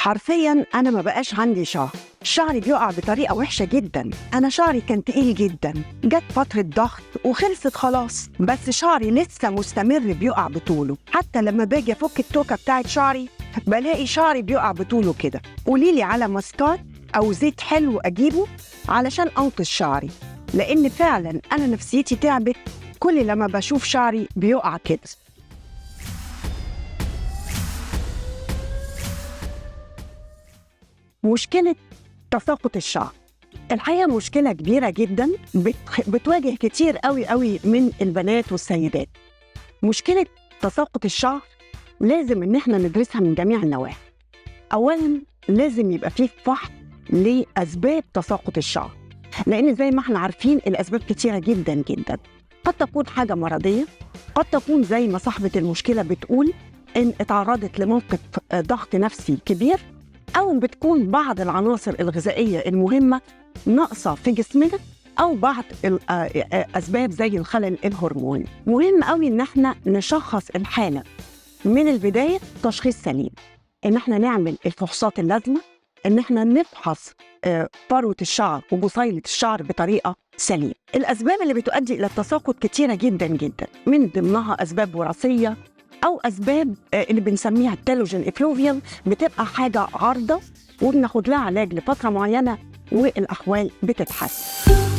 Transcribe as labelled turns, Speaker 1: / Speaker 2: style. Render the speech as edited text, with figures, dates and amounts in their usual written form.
Speaker 1: حرفيا انا ما بقاش عندي شعر، شعري بيقع بطريقة وحشة جدا. انا شعري كان تقيل جدا، جت فترة ضغط وخلصت خلاص، بس شعري لسه مستمر بيقع بطوله. حتى لما باجي افك التوكه بتاعت شعري بلاقي شعري بيقع بطوله كده. قوليلي على ماسكات او زيت حلو اجيبه علشان انقذ شعري، لان فعلا انا نفسيتي تعبت كل لما بشوف شعري بيقع كده. مشكلة تساقط الشعر الحقيقة مشكلة كبيرة جدا بتواجه كتير قوي قوي من البنات والسيدات. مشكلة تساقط الشعر لازم إن احنا ندرسها من جميع النواحي. أولا لازم يبقى فيه فحص لأسباب تساقط الشعر، لأن زي ما احنا عارفين الأسباب كتيرة جدا جدا. قد تكون حاجة مرضية، قد تكون زي ما صاحبة المشكلة بتقول إن اتعرضت لموقف ضغط نفسي كبير، أو بتكون بعض العناصر الغذائية المهمة ناقصة في جسمنا، أو بعض الأسباب زي الخلل الهرموني. مهم قوي إن احنا نشخص الحالة من البداية تشخيص سليم، إن احنا نعمل الفحوصات اللازمة، إن احنا نفحص فروة الشعر وبصيلة الشعر بطريقة سليمة. الأسباب اللي بتؤدي إلى التساقط كتيرة جدا جدا، من ضمنها أسباب وراثية أو أسباب اللي بنسميها ال telogen effluvium، بتبقى حاجة عارضة وبناخد لها علاج لفترة معينة والأحوال بتتحسن.